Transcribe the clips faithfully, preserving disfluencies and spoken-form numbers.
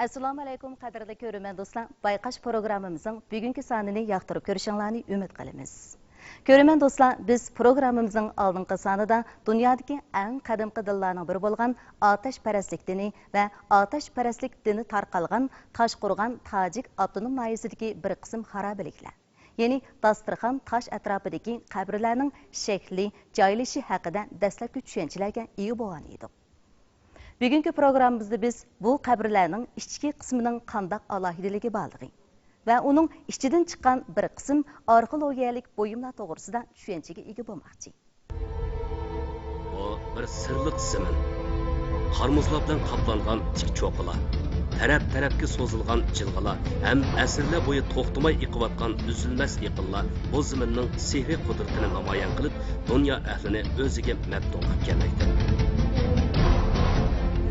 ئەسسالامۇ ئەلەيكۇم، قەدىرلىك كۆرۈرمەن دوستلار! بايقاش پروگراممىمىزنىڭ بۈگۈنكى سانىنى ياقتۇرۇپ كۆرۈشۈڭلارنى ئۈمىد قىلىمىز. كۆرۈرمەن دوستلار، بىز پروگراممىمىزنىڭ ئالدىنقى سانىدا دۇنيادىكى ئەڭ قەدىمكى دىنلارنىڭ بىرى بولغان ئاتەشپەرەسلىك دىنى ۋە ئاتەشپەرەسلىك دىنى تارقالغان تاشقورغان تاجىك ئاپتونوم ناھىيەسىدىكى بىر قىسىم خارابىلىكلەر، يەنى داستىرخان تاش ئەتراپىدىكى قەبرىلەرنىڭ شەكلى، جايلىشى ھەققىدە دەسلەپكى چۈشەنچىلەرگە ئىگە بولغان ئىدۇق. بۈگۈنكى پروگراممىمىزدا بىز بۇ قەبرىلەرنىڭ ئىچكى قىسمىنىڭ قانداق ئالاھىدىلىكى بارلىقى ۋە ئۇنىڭ ئىچىدىن چىققان بىر قىسىم ئارخېئولوگىيەلىك بۇيۇملار توغرىسىدا چۈشەنچىگە ئىگە بولماقچى. بۇ بىر سىرلىق زېمىن. قار-مۇزلار بىلەن قاپلانغان تىك چوققىلار، تەرەپ-تەرەپكە سوزۇلغان جىلغىلار ھەم ئەسىرلەر بويى توختىماي ئېقىۋاتقان ئۈزۈلمەس ئېقىنلار بۇ زېمىننىڭ سېھرىي قۇدرىتىنى نامايان قىلىپ، دۇنيا ئەھلىنى ئۆزىگە مەپتۇن قىلىپ كەلمەكتە.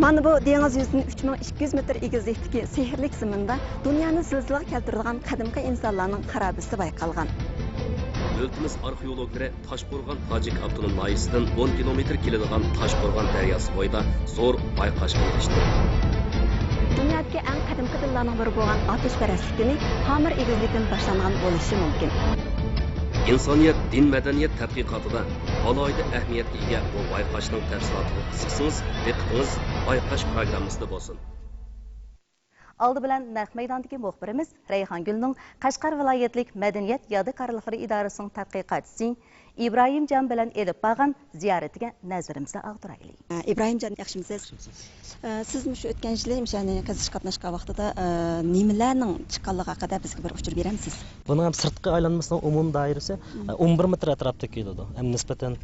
مانا بۇ دېڭىز يۈزىدىن ئۈچ مىڭ ئىككى يۈز مېتىر ئېگىزلىكتىكى سېھىرلىك زېمىندا دۇنيانى زىلزىلىگە كەلتۈرىدىغان قەدىمكى ئىنسانلارنىڭ خارابىسى بايقالغان. دۆلىتىمىز ئارخېئولوگلىرى تاشقورغان تاجىك ئاپتونوم ناھىيەسىدىن ئون كىلومېتىر كېلىدىغان تاشقورغان دەرياسى بويىدا زور بايقاشقا ئېرىشتى. دۇنيادىكى ئەڭ قەدىمكى دىنلارنىڭ بىرى بولغان ئاتەشپەرەسلىك دىنى پامىر ئېگىزلىكىدىن باشلانغان بولۇشى مۇمكىن. ئىنسانىيەت دىن مەدەنىيەت تەتقىقاتىدا ئالاھىدە ئەھمىيەتكە ئىگە بۇ بايقاشنىڭ تەپسىلاتىغا قىزىقسىڭىز، دىققىتىڭىز بايقاش پروگراممىسىدا بولسۇن. ئالدى بىلەن نەق مەيداندىكى مۇخبىرىمىز رەيھانگۈلنىڭ قەشقەر ۋىلايەتلىك مەدەنىيەت يادىكارلىقلىرى ئىدارىسىنىڭ تەتقىقاتچىسى ئىبراھىمجان بىلەن ئېلىپ بارغان زىيارىتىگە نەزىرىمىزنى ئاغدۇرايلى. ئىبراھىمجان، ياخشىمۇسىز؟ سىز مۇشۇ ئۆتكەن يىلى مۇشۇ يەنى قېزىشقا قاتناشقان ۋاقتىدا، نېمىلەرنىڭ چىققانلىقى ھەققىدە بىزگە بىر ئۇچۇر بېرەمسىز؟ بۇنىڭ ھەم سىرتقى ئايلانمىسىنىڭ ئومۇمىي دائىرىسى، مم. ئون بىر مېتىر ئەتراپىدا كېلىدۇ. ھەم نىسبەتەن،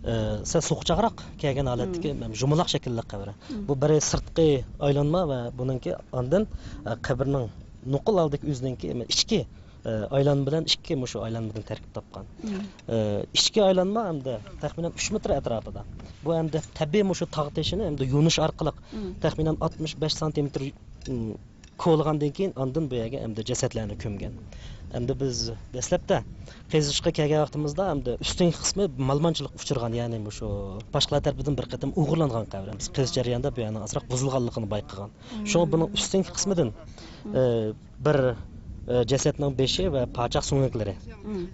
ئە، سەل سوقىچاقراق كەلگەن ھالەتتىكى، مم. ھەم يۇمىلاق شەكىللىك قەبرە. مم. بۇ بىرى سىرتقى ئايلانما ۋە بۇنىڭكى ئاندىن، ئە، قەبرىنىڭ نوقۇل ھالدىكى ئۆزىنىڭكى ئىچكى، ئە، ئايلانما بىلەن ئىككى مۇشۇ ئايلانمىدىن تەركىب تاپقان. مم. ئە، ئىچكى ئايلانما ھەمدە تەخمىنەن ئۈچ مېتىر ئەتراپىدا. بۇ ھەمدە تەبىئىي مۇشۇ تاغ تېشىنى ھەمدە يونۇش ئارقىلىق، مم. تەخمىنەن ئاتمىش بەش سانتىمېتىر، مم، كولىغاندىن كېيىن ئاندىن بۇ يەرگە ئەمدى جەسەتلەرنى كۆمگەن. ئەمدى بىز دەسلەپتە قېزىشقا كەلگەن ۋاقتىمىزدا ئەمدى ئۈستۈنكى قىسمى مالىمانچىلىققا ئۇچرىغان، يەنى مۇشۇ باشقىلار تەرىپىدىن بىر قېتىم ئوغرىلانغان قەبرە. بىز قېزىش جەريانىدا بۇ يەرنىڭ ئازراق بۇزۇلغانلىقىنى بايقىغان. شۇڭا بۇنىڭ ئۈستۈنكى قىسمىدىن، ئە، بىر، ئە، جەسەتنىڭ بېشى ۋە پاچاق سۆڭەكلىرى،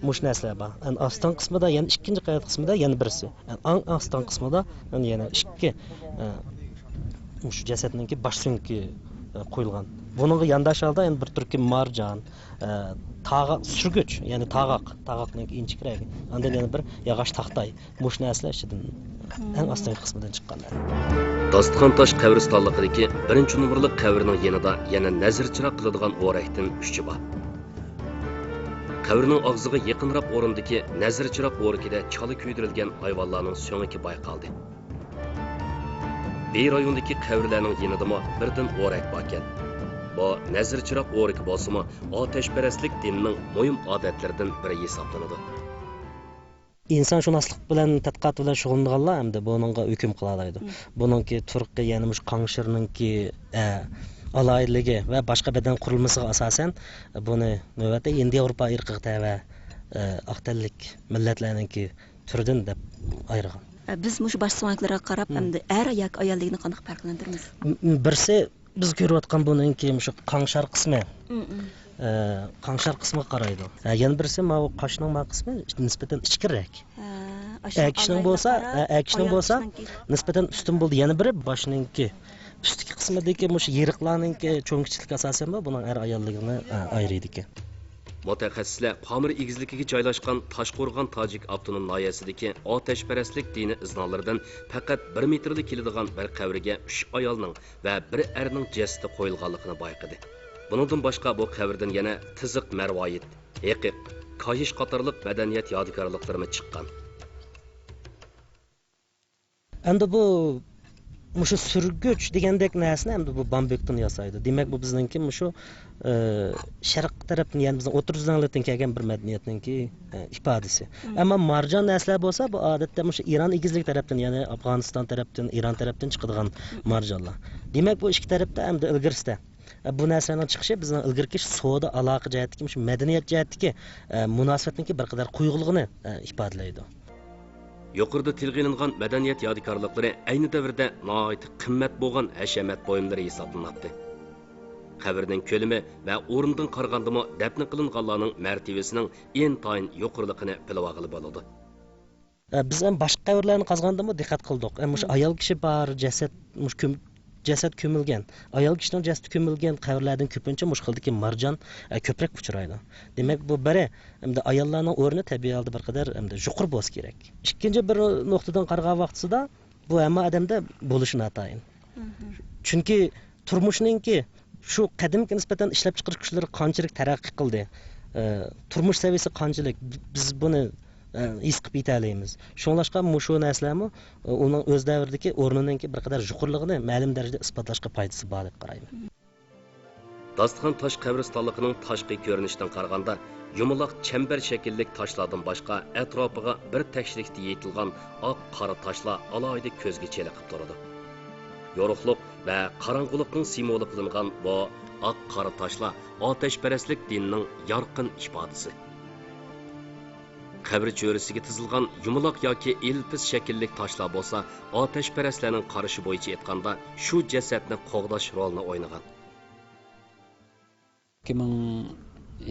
مۇشۇ نەرسىلەر بار. ئەن ئاستىنقى قىسمىدا، يەنە ئىككىنچى قەۋەت قىسمىدا يەنە بىرسى. ئەن ئەڭ ئاستىنقى قىسمىدا، ئەن يەنە ئىككى، ئە، مۇشۇ جەسەتنىڭكى باش سۆڭىكى، ئە، قويۇلغان. بۇنىڭغا يانداش ھالدا يەنە بىر تۈركۈم مارجان، ئە، تاغاق سۈرگۈچ، يەنى تاغاق، تاغاقنىڭكى ئىنچىكىرەك، ئاندىن يەنە بىر ياغاچ تاختاي، مۇشۇ نەرسىلەر ئىچىدىن ئەڭ ئاستىنقى قىسمىدىن چىققان. داستىخان تاش قەبرىستانلىقىدىكى بىرىنچى نومۇرلۇق قەبرىنىڭ يېنىدا يەنە نەزىر چىراغ قىلىدىغان ئورەكتىن ئۈچى بار. قەبرىنىڭ ئاغزىغا يېقىنراق ئورۇندىكى نەزىر چىراغ ئورىكىدە چالا كۆيدۈرۈلگەن ھايۋانلارنىڭ سۆڭىكى بايقالدى. بېي رايونىدىكى قەبرىلەرنىڭ يېنىدىمۇ بىردىن ئورەك باركەن. بۇ نەزىر چىراغ ئورىكى بولسىمۇ، ئاتەشپەرەسلىك دىنىنىڭ مۇھىم ئادەتلىرىدىن بىرى ھېسابلىنىدۇ. ئىنسانشۇناسلىق بىلەن، تەتقىقات بىلەن شۇغۇللىنىدىغانلار ئەمدى بۇنىڭغا ھۆكۈم قىلالايدۇ. مم. بۇنىڭكى تۇرقى، يەنى مۇشۇ قاڭشارنىڭكى، ئە، ئالاھىدىلىكى ۋە باشقا بەدەن قۇرۇلمىسىغا ئاساسەن، بۇنى نۆۋەتتە ھىندى ياۋروپا ئىرقىغا تەۋە، ئە، ئاق تەنلىك مىللەتلەرنىڭكى تۈرىدىن دەپ ئايرىغان. ئە، بىز مۇشۇ باش سۆڭەكلىرىگە قاراپ، مم. ئەمدى ئەر ياكى ئاياللىكىنى قانداق پەرقلەندۈرىمىز؟ م-، م-، بىرسى، بىز كۆرۈۋاتقان بۇنىڭكى مۇشۇ قاڭشار قىسمى. مم، مم. ئە، قاڭشار قىسمىغا قارايدۇ. ئە، يەنە بىرسى ماۋۇ قاشنىڭ ما قىسمى نىسبەتەن ئىچكىرىرەك. ھە، ئەر كىشىنىڭ بولسا، ئە، ئەر كىشىنىڭ بولسا نىسبەتەن ئۈستۈن بولىدۇ. يەنە بىرى باشنىڭكى ئۈستىكى قىسمىدىكى مۇشۇ يېرىقلارنىڭكى چوڭ-كىچىكلىكى ئاساسەن بۇنىڭ ئەر-ئاياللىقىنى، ئە، ئايرىيدىكەن. مۇتەخەسسىسلەر پامىر ئېگىزلىكىگە جايلاشقان تاشقورغان تاجىك ئاپتونوم ناھىيەسىدىكى ئاتەشپەرەسلىك دىنىي ئىزنالىرىدىن پەقەت بىر مېتىرلا كېلىدىغان بىر قەبرىگە ئۈچ ئايالنىڭ ۋە بىر ئەرنىڭ جەسىتى قويۇلغانلىقىنى بايقىدى. بۇنىڭدىن باشقا، بۇ قەبرىدىن يەنە تىزىق مەرۋايىت، ھېقىق، كاھىش قاتارلىق مەدەنىيەت يادىكارلىقلىرىمۇ چىققان. ئەمدى بۇ، مۇشۇ سۈرگۈچ دېگەندەك نەرسىنى ئەمدى بۇ بامبۇكتىن ياسايدۇ. دېمەك، بۇ بىزنىڭكى مۇشۇ، ئى، شەرق تەرەپتىن، يەنى بىزنىڭ ئوتتۇرا ئۆزلەڭلىكتىن كەلگەن بىر مەدەنىيەتنىڭكى، ئى، ئىپادىسى. مم. ئەمما مارجان نەرسىلەر بولسا، بۇ ئادەتتە مۇشۇ ئىران ئېگىزلىكى تەرەپتىن، يەنى ئافغانىستان تەرەپتىن، ئىران تەرەپتىن چىقىدىغان مم. مارجانلار. دېمەك، بۇ ئىككى تەرەپتە ئەمدى ئىلگىرىسىدە ئە، بۇ نەرسىلەرنىڭ چىقىشى بىزنىڭ ئىلگىرىكى سودا ئالاقە جەھەتتىكى، مۇشۇ مەدەنىيەت جەھەتتىكى، ئە، مۇناسىۋەتنىڭكى بىر قەدەر قويۇقلۇقىنى، ئە، ئىپادىلەيدۇ. يۇقىرىدا تىلغا ئېلىنغان مەدەنىيەت يادىكارلىقلىرى ئەينى دەۋردە ناھايىتى قىممەت بولغان ھەشەمەت بۇيۇملىرى ھېسابلىناتتى. قەبرىنىڭ كۆلىمى ۋە ئورنىدىن قارىغاندىمۇ دەپنە قىلىنغانلارنىڭ مەرتىۋىسىنىڭ ئىنتايىن يۇقىرىلىقىنى بىلىۋالغىلى بولىدۇ. ئە، بىز ھەم باشقا قەبرىلەرنى قازغاندىمۇ دىققەت قىلدۇق. ئە، مۇشۇ ئايال كىشى بار، جەسەت، مۇشۇ كۆم-، جەسەت كۆمۈلگەن، ئايال كىشىنىڭ جەسىتى كۆمۈلگەن قەبرىلەردىن كۆپىنچە مۇشۇ خىلدىكى مارجان، ئە، كۆپرەك ئۇچرايدۇ. دېمەك، بۇ بىرى، ئەمدى ئاياللارنىڭ ئورنى تەبىئىي ھالدا بىر قەدەر، ئەمدى يۇقىرى بولسا كېرەك. ئىككىنچى بىر نۇقتىدىن قارىغان ۋاقتىسىدا، بۇ ھەممە ئادەمدە بولۇشى ناتايىن. چۈنكى تۇرمۇشنىڭكى شۇ قەدىمكىگە نىسبەتەن ئىشلەپچىقىرىش كۈچلىرى قانچىلىك تەرەققىي قىلدى، ئە، تۇرمۇش سەۋىيەسى قانچىلىك، بىز بۇنى، ئە، ھېس قىلىپ يېتەلەيمىز. شۇڭلاشقا مۇشۇ نەرسىلەرمۇ، ئە، ئۇنىڭ ئۆز دەۋرىدىكى ئورنىنىڭكى بىر قەدەر يۇقىرىلىقىنى مەلۇم دەرىجىدە ئىسپاتلاشقا پايدىسى بار دەپ قارايمەن. داستىخان تاش قەبرىستانلىقىنىڭ تاشقى كۆرۈنۈشىدىن قارىغاندا، يۇمىلاق چەمبەر شەكىللىك تاشلاردىن باشقا، ئەتراپىغا بىر تەكشىلىكتە يېيىتىلغان ئاق قارا تاشلار ئالاھىدە كۆزگە چېلىقىپ تۇرىدۇ. يورۇقلۇق ۋە قاراڭغۇلۇقنىڭ سىمۋولى قىلىنغان بۇ ئاق قارا تاشلار ئاتەشپەرەسلىك دىنىنىڭ يارقىن ئىپادىسى. قەبرە چۆرىسىگە تىزىلغان يۇمىلاق ياكى ئېلپىز شەكىللىك تاشلار بولسا، ئاتەشپەرەسلەرنىڭ قارىشى بويىچە ئېيتقاندا، شۇ جەسەتنى قوغداش رولىنى ئوينىغان. ئىككى مىڭ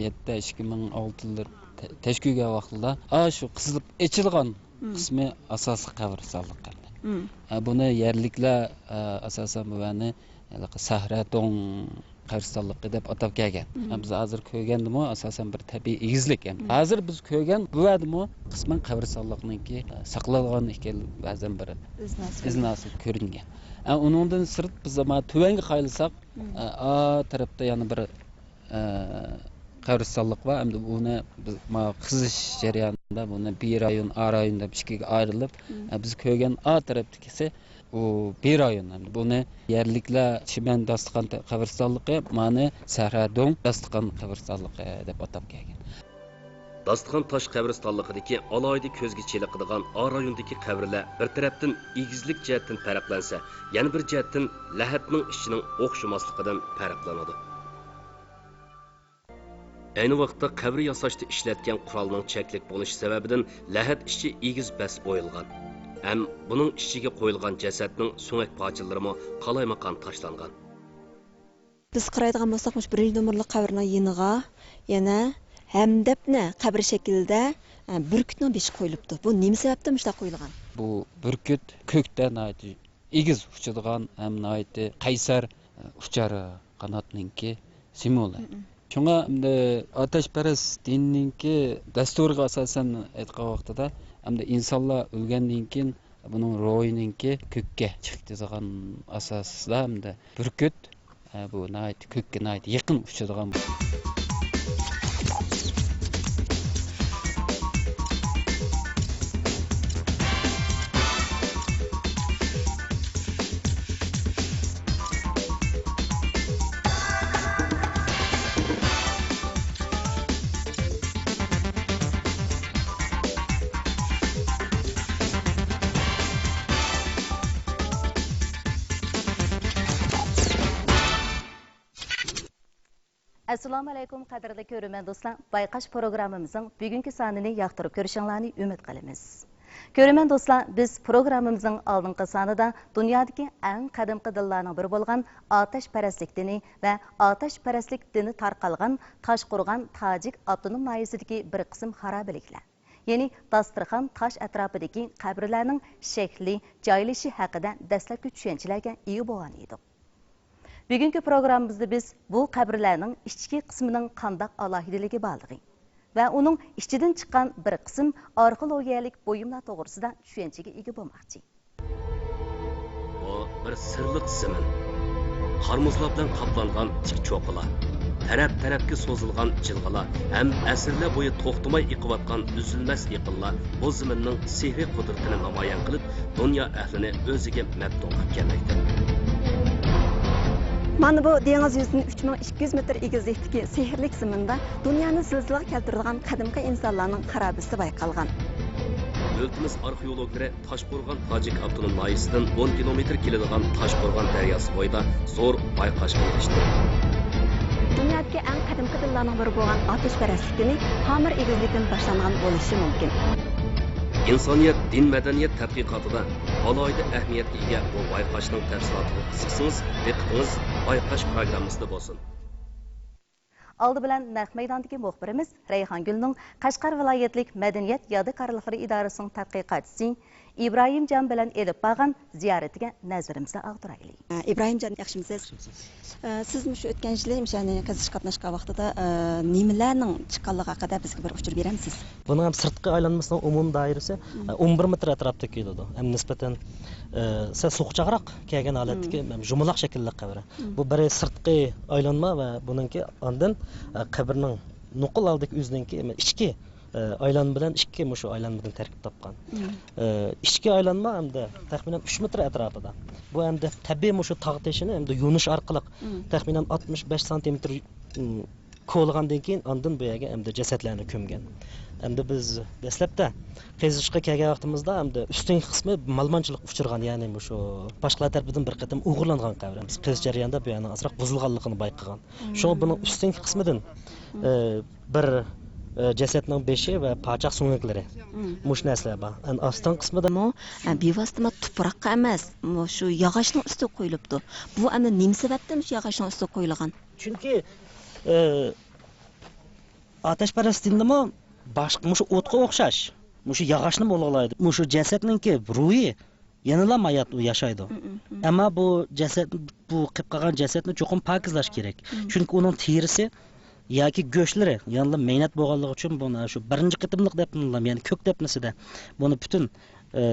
يەتتە، ئىككى مىڭ ئالتە يىللىرى تە-، تەشكىلگەن ۋاقتىدا، ئا، شۇ قىزىلىپ ئېچىلغان قىسمى ئاساسلىق قەبرىستانلىق ئىدى. ئە، بۇنى يەرلىكلەر، ئە، ئاساسەن بۇ يەرنى ھېلىقى سەھرا دۆڭ قەبرىستانلىقى دەپ ئاتاپ كەلگەن. ئە، بىز ھازىر كۆرگەندىمۇ ئاساسەن بىر تەبىئىي ئېگىزلىك. ھازىر بىز كۆرگەن بۇ يەردىمۇ قىسمەن قەبرىستانلىقنىڭكى، ئە، ساقلانغان ئىكەن، بەزەن بىر ئىزناسى كۆرۈنگەن. ئە، ئۇنىڭدىن سىرت بىز مانا تۆۋەنگە قايلىساق، ئە، ئا تەرەپتە يەنە بىر، ئە، قەبرىستانلىق بار. ئەمدى بۇنى بىز، ما، قېزىش جەريانىدا بۇنى بى رايون، ئا رايون دەپ ئىككىگە ئايرىلىپ، ئە، بىز كۆرگەن ئا تەرەپتىكىسى ئۇ بى رايون. ئەمدى بۇنى يەرلىكلەر چىمەن داستىخان تە-، قەبرىستانلىقى، مانى سەھرا دۆڭ داستىخان قەبرىستانلىقى دەپ ئاتاپ كەلگەن. داستىخان تاش قەبرىستانلىقىدىكى ئالاھىدە كۆزگە چېلىقىدىغان ئا رايوندىكى قەبرىلەر بىر تەرەپتىن ئېگىزلىك جەھەتتىن پەرقلەنسە، يەنە بىر جەھەتتىن لەھەتنىڭ ئىچىنىڭ ئوخشىماسلىقىدىن پەرقلىنىدۇ. ئەينى ۋاقىتتا قەبرە ياساشتا ئىشلەتكەن قورالنىڭ چەكلىك بولۇشى سەۋەبىدىن لەھەت ئىچى ئېگىز بەس ئويۇلغان ھەم بۇنىڭ ئىچىگە قويۇلغان جەسەتنىڭ سۆڭەك پارچىلىرىمۇ قالايمىقان تاشلانغان. بىز قارايدىغان بولساق، مۇشۇ بىرىنچى نومۇرلۇق قەبرىنىڭ يېنىغا يەنە ھەمدەپنە قەبرە شەكلىدە، ئە، بۈركۈتنىڭ بېشى قويۇلۇپتۇ. بۇ نېمە سەۋەبتىن مۇشۇنداق قويۇلغان؟ بۇ بۈركۈت كۆكتە ناھايىتى ئېگىز ئۇچىدىغان ھەم ناھايىتى قەيسەر، ئە، ئۇچار قاناتنىڭكى سىمۋولى. شۇڭا ئەمدى ئاتەشپەرەس دىننىڭكى دەستۇرىغا ئاساسەن ئېيتقان ۋاقتىدا، ئەمدى ئىنسانلار ئۆلگەندىن كېيىن بۇنىڭ روھىنىڭكى كۆككە چىقىپ كېتىدىغان ئاساسىدا ئەمدى بۈركۈت، ئە، بۇ ناھايىتى كۆككە ناھايىتى يېقىن ئۇچىدىغان. ئەسسالامۇ ئەلەيكۇم، قەدىرلىك كۆرۈرمەن دوستلار! بايقاش پروگراممىمىزنىڭ بۈگۈنكى سانىنى ياقتۇرۇپ كۆرۈشۈڭلارنى ئۈمىد قىلىمىز. كۆرۈرمەن دوستلار، بىز پروگراممىمىزنىڭ ئالدىنقى سانىدا دۇنيادىكى ئەڭ قەدىمكى دىنلارنىڭ بىرى بولغان ئاتەشپەرەسلىك دىنى ۋە ئاتەشپەرەسلىك دىنى تارقالغان تاشقورغان تاجىك ئاپتونوم ناھىيەسىدىكى بىر قىسىم خارابىلىكلەر، يەنى داستىرخان تاش ئەتراپىدىكى قەبرىلەرنىڭ شەكلى، جايلىشى ھەققىدە دەسلەپكى چۈشەنچىلەرگە ئىگە بولغان ئىدۇق. بۈگۈنكى پروگراممىمىزدا بىز بۇ قەبرىلەرنىڭ ئىچكى قىسمىنىڭ قانداق ئالاھىدىلىكى بارلىقى ۋە ئۇنىڭ ئىچىدىن چىققان بىر قىسىم ئارخېئولوگىيەلىك بۇيۇملار توغرىسىدا چۈشەنچىگە ئىگە بولماقچى. بۇ بىر سىرلىق زېمىن. قار-مۇزلار بىلەن قاپلانغان تىك چوققىلار، تەرەپ-تەرەپكە سوزۇلغان جىلغىلار ھەم ئەسىرلەر بويى توختىماي ئېقىۋاتقان ئۈزۈلمەس ئېقىنلار بۇ زېمىننىڭ سېھرىي قۇدرىتىنى نامايان قىلىپ، دۇنيا ئەھلىنى ئۆزىگە مەپتۇن قىلىپ كەلمەكتە. مانا بۇ دېڭىز يۈزىدىن ئۈچ مىڭ ئىككى يۈز مېتىر ئېگىزلىكتىكى سېھىرلىك زېمىندا دۇنيانى زىلزىلىگە كەلتۈرىدىغان قەدىمكى ئىنسانلارنىڭ خارابىسى بايقالغان. دۆلىتىمىز ئارخېئولوگلىرى تاشقورغان تاجىك ئاپتونوم ناھىيەسىدىن ئون كىلومېتىر كېلىدىغان تاشقورغان دەرياسى بويىدا زور بايقاشقا ئېرىشتى. دۇنيادىكى ئەڭ قەدىمكى دىنلارنىڭ بىرى بولغان ئاتەشپەرەسلىك دىنى پامىر ئېگىزلىكىدىن باشلانغان بولۇشى مۇمكىن. ئىنسانىيەت دىن مەدەنىيەت تەتقىقاتىدا ئالاھىدە ئەھمىيەتكە ئىگە بۇ بايقاشنىڭ تەپسىلاتىغا قىزىقسىڭىز، دىققىتىڭىز بايقاش پروگراممىسىدا بولسۇن. ئالدى بىلەن نەق مەيداندىكى مۇخبىرىمىز رەيھانگۈلنىڭ قەشقەر ۋىلايەتلىك مەدەنىيەت يادىكارلىقلىرى ئىدارىسىنىڭ تەتقىقاتچىسى ئىبراھىم جان بىلەن ئېلىپ بارغان زىيارىتىگە نەزىرىمىزنى ئاغدۇرايلى. ئىبراھىم جان، ياخشىمۇسىز؟ ياخشىمۇسىز. ئە، سىز مۇشۇ ئۆتكەن يىلى مۇشۇ يەنى قېزىشقا قاتناشقان ۋاقتىدا، ئە، نېمىلەرنىڭ چىققانلىقى ھەققىدە بىزگە بىر ئۇچۇر بېرەمسىز؟ بۇنىڭ ھەم سىرتقى ئايلانمىسىنىڭ ئومۇمىي دائىرىسى، مم. ئە، ئون بىر مېتىر ئەتراپىدا كېلىدۇ. ھەم نىسبەتەن، ئە، سەل سوقىچاقراق كەلگەن ھالەتتىكى، مم. ھەم يۇمىلاق شەكىللىك قەبرە. مم. بۇ بىرى سىرتقى ئايلانما ۋە بۇنىڭكى ئاندىن، ئە، قەبرىنىڭ نوقۇل ھالدىكى ئۆزىنىڭكى ئىچكى ئايلانما بىلەن ئىككى مۇشۇ ئايلانمىدىن تەركىب تاپقان. مم. ئىچكى ئايلانما ئەمدى تەخمىنەن ئۈچ مېتىر ئەتراپىدا. بۇ ئەمدى تەبىئىي مۇشۇ تاغ تېشىنى ئەمدى يونۇش ئارقىلىق مم. تەخمىنەن ئاتمىش بەش سانتىمېتىر، م، كولىغاندىن كېيىن ئاندىن بۇ يەرگە ئەمدى جەسەتلەرنى كۆمگەن. ئەمدى بىز دەسلەپتە قېزىشقا كەلگەن ۋاقتىمىزدا ئەمدى ئۈستۈنكى قىسمى مالىمانچىلىققا ئۇچرىغان، يەنى مۇشۇ باشقىلار تەرىپىدىن بىر قېتىم ئوغرىلانغان قەبرە. بىز قېزىش جەريانىدا بۇ يەرنىڭ ئازراق بۇزۇلغانلىقىنى بايقىغان. شۇڭا بۇنىڭ ئۈستۈنكى قىسمىدىن، مم. ئى، بىر، ئى، جەسەتنىڭ بېشى ۋە پاچاق سۆڭەكلىرى. مم. مۇشۇ نەرسىلەر بار. ئەنە ئاستىنقى قىسمىدا مۇ، ئە، بىۋاسىتە مۇ تۇپراققا ئەمەس، مۇشۇ ياغاچنىڭ ئۈستىگە قويۇلۇپتۇ. بۇ ئەمدى نېمە سەۋەبتىن مۇشۇ ياغاچنىڭ ئۈستىگە قويۇلغان؟ چۈنكى، ئى، ئاتەشپەرەس دىنىمۇ باشقا، مۇشۇ ئوتقا ئوخشاش، مۇشۇ ياغاچنىمۇ ئۇلۇغلايدۇ. مۇشۇ جەسەتنىڭكى روھى يەنىلا ھايات، ئۇ ياشايدۇ. مم، مم، مم. ئەمما بۇ جەسەت، بۇ قېلىپ قالغان جەسەتنى چوقۇم پاكىزلاش كېرەك. مم. چۈنكى ئۇنىڭ تېرىسى ياكى گۆشلىرى يەنىلا مەينەت بولغانلىقى ئۈچۈن بۇنى شۇ بىرىنچى قېتىملىق دەپنىلەم، يەنى كۆك دەپنىسىدە بۇنى پۈتۈن، ئى،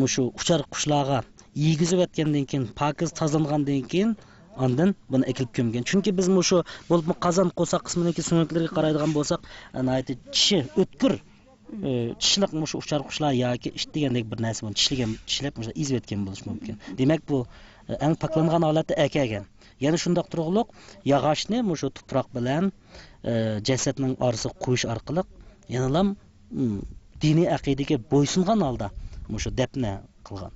مۇشۇ ئۇچار قۇشلارغا يېگۈزۈۋەتكەندىن كېيىن، پاكىز تازىلانغاندىن كېيىن ئاندىن بۇنى ئەكېلىپ كۆمگەن. چۈنكى بىز مۇشۇ، بولۇپمۇ قازان قورساق قىسمىدىكى سۆڭەكلىرىگە قارايدىغان بولساق، ناھايىتى چىشى ئۆتكۈر، ئى، چىشلىق مۇشۇ ئۇچار قۇشلار ياكى ئىت دېگەندەك بىر نەرسە بۇنى چىشلىگەن، چىشلەپ مۇشۇنداق ئېزىۋەتكەن بولۇشى مۇمكىن. دېمەك، بۇ، ئى، ئەڭ پاكلانغان ھالەتتە ئەكەلگەن. يەنە شۇنداق تۇرۇقلۇق ياغاچنى مۇشۇ تۇپراق بىلەن، ئى، جەسەتنىڭ ئارىسىغا قويۇش ئارقىلىق يەنىلا، ئىم، دىنىي ئەقىدىگە بويسۇنغان ھالدا مۇشۇ دەپنە قىلغان.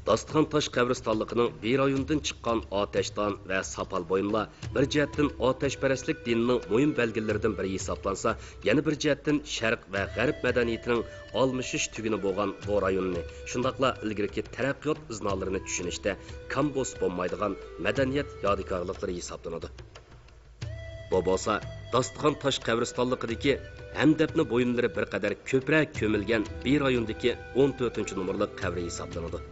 داستىخان تاش قەبرىستانلىقىنىڭ بىرايوندىن چىققان ئاتەشتان ۋە ساپال بۇيۇملار بىر جەھەتتىن ئاتەشپەرەسلىك دىنىنىڭ مۇھىم بەلگىلىرىدىن بىرى ھېسابلانسا، يەنە بىر جەھەتتىن شەرق ۋە غەرب مەدەنىيىتىنىڭ ئالمىشىش تۈگۈنى بولغان بۇ رايوننى، شۇنداقلا ئىلگىرىكى تەرەققىيات ئىزنالىرىنى چۈشىنىشتە كام بولسا بولمايدىغان مەدەنىيەت يادىكارلىقلىرى ھېسابلىنىدۇ. بۇ بولسا داستىخان تاش قەبرىستانلىقىدىكى ھەمدەپنە بۇيۇملىرى بىر قەدەر كۆپرەك كۆمۈلگەن بى رايوندىكى ئون تۆتىنچى نومۇرلۇق قەبرە ھېسابلىنىدۇ.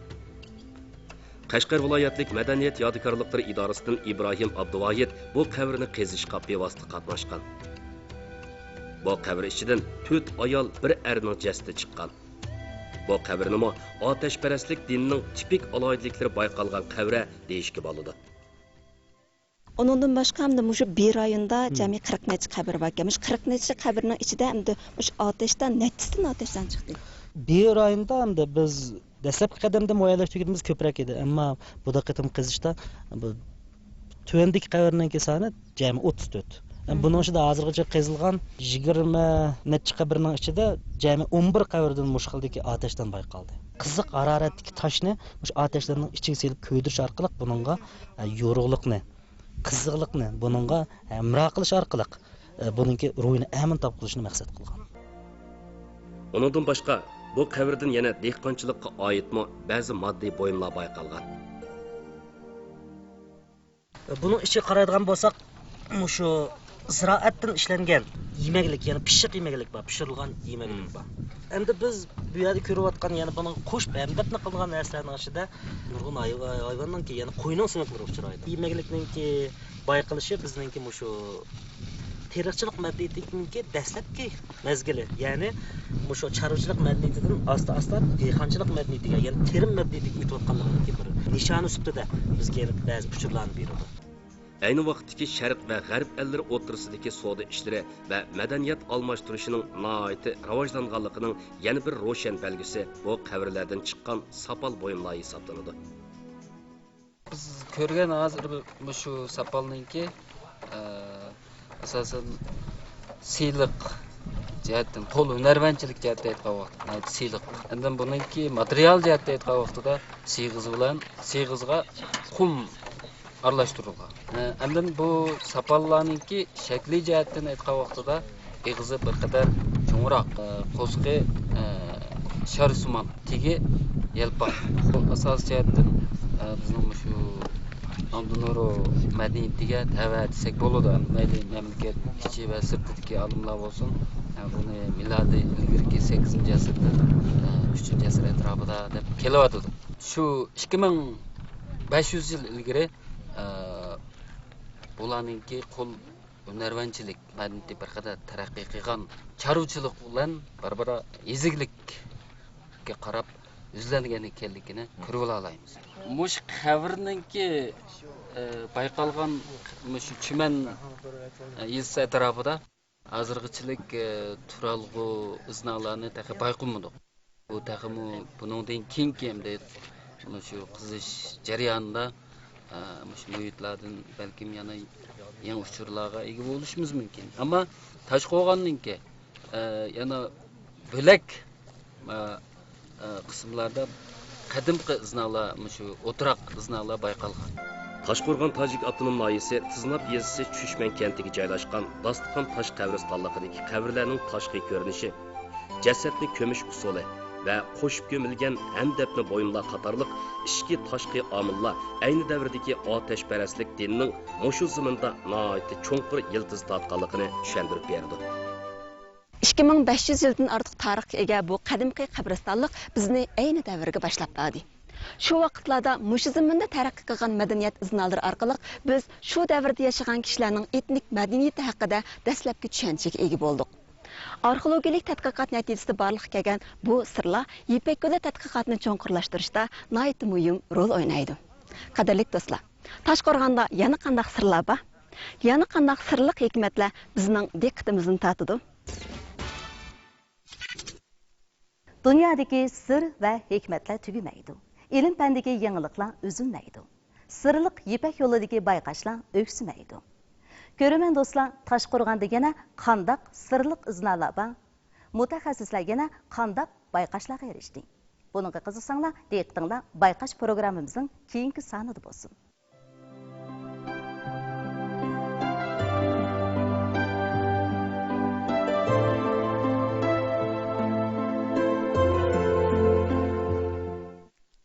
قەشقەر ۋىلايەتلىك مەدەنىيەت يادىكارلىقلىرى ئىدارىسىدىن ئىبراھىم ئابدۇۋاھىت بۇ قەبرىنى قېزىشقا بىۋاسىتە قاتناشقان. بۇ قەبرە ئىچىدىن تۆت ئايال، بىر ئەرنىڭ جەسىتى چىققان. بۇ قەبرىنىمۇ ئاتەشپەرەسلىك دىنىنىڭ تىپىك ئالاھىدىلىكلىرى بايقالغان قەبرە دېيىشكە بولىدۇ. ئۇنىڭدىن باشقا، ئەمدى مۇشۇ بى رايوندا مم. جەمئىي قىرىق نەچچە قەبرە باركەن. مۇشۇ قىرىق نەچچە قەبرىنىڭ ئىچىدە ئەمدى مۇشۇ ئاتەشتان نەچچىسىدىن ئاتەشتان چىقتى؟ بى رايوندا ئەمدى بىز دەسلەپكى قەدەمدە مۇئەييەنلەشتۈرگىنىمىز كۆپرەك ئىدى، ئەمما بۇ قېتىم قېزىشتا بۇ تۆۋەندىكى قەبرىنىڭكى سانى جەمئىي ئوتتۇز تۆت. مم. بۇنىڭ ئىچىدە ھازىرغىچە قېزىلغان يىگىرمە نەچچە قەبرىنىڭ ئىچىدە جەمئىي ئون بىر قەبرىدىن مۇشۇ خىلدىكى ئاتەشتان بايقالدى. قىزىق ھارارەتتىكى تاشنى مۇشۇ ئاتەشتاننىڭ ئىچىگە سېلىپ كۆيدۈرۈش ئارقىلىق بۇنىڭغا، ئە، يورۇقلۇقنى، قىزىقلىقنى، بۇنىڭغا ھەمراھ قىلىش ئارقىلىق، ئە، بۇنىڭكى روھىنى ئەمىن تاپقۇزۇشنى مەقسەت قىلغان. ئۇنىڭدىن باشقا، بۇ قەبرىدىن يەنە دېھقانچىلىققا ئائىتمۇ بەزى ماددىي بۇيۇملار بايقالغان. بۇنىڭ ئىچىگە قارايدىغان بولساق، مۇشۇ زىرائەتتىن ئىشلەنگەن يېمەكلىك، يەنى پىششىق يېمەكلىك بار، پىشۇرۇلغان يېمەكلىك بار. ئەمدى بىز بۇ يەردە كۆرۈۋاتقان، يەنى بۇنىڭغا قوشۇپ ھەمدەپنە قىلىنغان نەرسىلەرنىڭ ئىچىدە نۇرغۇن ھايۋا-، ھايۋاننىڭكى، يەنى قوينىڭ سۆڭەكلىرى ئۇچرايدۇ. يېمەكلىكنىڭكى بايقىلىشى بىزنىڭكى مۇشۇ تېرىقچىلىق مەدەنىيىتىنىڭكى دەسلەپكى مەزگىلى، يەنى مۇشۇ چارۋىچىلىق مەدەنىيىتىدىن ئاستا-ئاستا دېھقانچىلىق مەدەنىيىتىگە، يەنى تېرىم مەدەنىيىتىگە ئۆتۈۋاتقانلىقىنىڭكى بىر نىشانى سۈپىتىدە بىزگە يەنە بەزى ئۇچۇرلارنى بېرىدۇ. ئەينى ۋاقىتتىكى شەرق ۋە غەرب ئەللىرى ئوتتۇرىسىدىكى سودا ئىشلىرى ۋە مەدەنىيەت ئالماشتۇرۇشىنىڭ ناھايىتى راۋاجلانغانلىقىنىڭ يەنە بىر روشەن بەلگىسى بۇ قەبرىلەردىن چىققان ساپال بۇيۇملار ھېسابلىنىدۇ. بىز كۆرگەن ھازىر مۇشۇ ساپالنىڭكى، ئە، ئاساسەن سىلىق جەھەتتىن، قول ھۈنەرۋەنچىلىك جەھەتتە ئېيتقان ۋاقىتتا ناھايىتى سىلىق. ئاندىن بۇنىڭكى ماتېرىيال جەھەتتە ئېيتقان ۋاقتىدا سېغىز بىلەن، سېغىزغا قۇم ئارىلاشتۇرۇلغان. ئە، ئاندىن بۇ ساپاللارنىڭكى شەكلى جەھەتتىن ئېيتقان ۋاقتىدا ئېغىزى بىر قەدەر چوڭراق، ئە، قورسىقى، ئە، شارسىمان، تېگى يەلپاق. بۇ ئاساسىي جەھەتتىن، ئە، بىزنىڭ مۇشۇ ئاندىنۇرۇ مەدەنىيىتىگە تەۋە دېسەك بولىدۇ. مەيلى مەملىكەت ئىچى ۋە سىرتىدىكى ئالىملار بولسۇن، بۇنى مىلادىي ئىلگىرىكى سەككىزىنچى ئەسىردىن، ئۈچىنچى ئەسىر ئەتراپىدا دەپ كېلىۋاتىدۇ. شۇ ئىككى مىڭ بەش يۈز يىل ئىلگىرى، بۇلارنىڭكى قول ھۈنەرۋەنچىلىك مەدەنىيىتى بىر قەدەر تەرەققىي قىلغان چارۋىچىلىق بىلەن بارا-بارا ئېزىكلىككە قاراپ يۈزلەنگەن ئىكەنلىكىنى كۆرۈۋالالايمىز. مۇشۇ قەبرىنىڭكى، ئە، بايقالغان مۇشۇ چىمەن، ئە، يېزىسى ئەتراپىدا ھازىرغىچىلىك، ئە، تۇرالغۇ ئىزنالارنى تېخى بايقىمىدۇق. بۇ تېخىمۇ بۇنىڭدىن كېيىنكى ئەمدى مۇشۇ قېزىش جەريانىدا، ئە، مۇشۇ مۇھىتلاردىن بەلكىم يەنە يېڭى ئۇچۇرلارغا ئىگە بولۇشىمىز مۇمكىن. ئەمما تاشقورغاننىڭكى، ئە، يەنە بۆلەك، ئە، ئە، قىسىملاردا قەدىمكى ئىزنالار، مۇشۇ ئولتۇراق ئىزنالار بايقالغان. تاشقورغان تاجىك ئاپتونوم ناھىيەسى تىزناپ يېزىسى چۈشمەن كەنتىگە جايلاشقان داستىخان تاش قەبرىستانلىقىدىكى قەبرىلەرنىڭ تاشقى كۆرۈنۈشى، جەسەتنى كۆمۈش ئۇسۇلى ۋە قوشۇپ كۆمۈلگەن ھەمدەپنە بۇيۇملار قاتارلىق ئىچكى، تاشقى ئامىللار ئەينى دەۋردىكى ئاتەشپەرەسلىك دىنىنىڭ مۇشۇ زېمىندا ناھايىتى چوڭقۇر يىلتىز تارتقانلىقىنى چۈشەندۈرۈپ بېرىدۇ. ئىككى مىڭ بەش يۈز يىلدىن ئارتۇق تارىخقا ئىگە بۇ قەدىمكى قەبرىستانلىق بىزنى ئەينى دەۋرگە باشلاپ باردى. شۇ ۋاقىتلاردا مۇشۇ زېمىندا تەرەققىي قىلغان مەدەنىيەت ئىزنالىرى ئارقىلىق بىز شۇ دەۋردە ياشىغان كىشىلەرنىڭ ئېتنىك مەدەنىيىتى ھەققىدە دەسلەپكى چۈشەنچىگە ئىگە بولدۇق. ئارخېئولوگىيەلىك تەتقىقات نەتىجىسىدە بارلىققا كەلگەن بۇ سىرلار يىپەك يولى تەتقىقاتىنى چوڭقۇرلاشتۇرۇشتا ناھايىتى مۇھىم رول ئوينايدۇ. قەدىرلىك دوستلار، تاشقورغاندا يەنە قانداق سىرلار بار؟ يەنە قانداق سىرلىق ھېكمەتلەر بىزنىڭ دىققىتىمىزنى تارتىدۇ؟ دۇنيادىكى سىر ۋە ھېكمەتلەر تۈگىمەيدۇ. ئىلىم-پەندىكى يېڭىلىقلار ئۈزۈلمەيدۇ. سىرلىق يىپەك يولىدىكى بايقاشلار ئۆكسۈمەيدۇ. كۆرۈرمەن دوستلار، تاشقورغاندا يەنە قانداق سىرلىق ئىزنالار بار؟ مۇتەخەسسىسلەر يەنە قانداق بايقاشلارغا ئېرىشتى؟ بۇنىڭغا قىزىقساڭلار، دىققىتىڭلار بايقاش پروگراممىمىزنىڭ كېيىنكى سانىدا بولسۇن.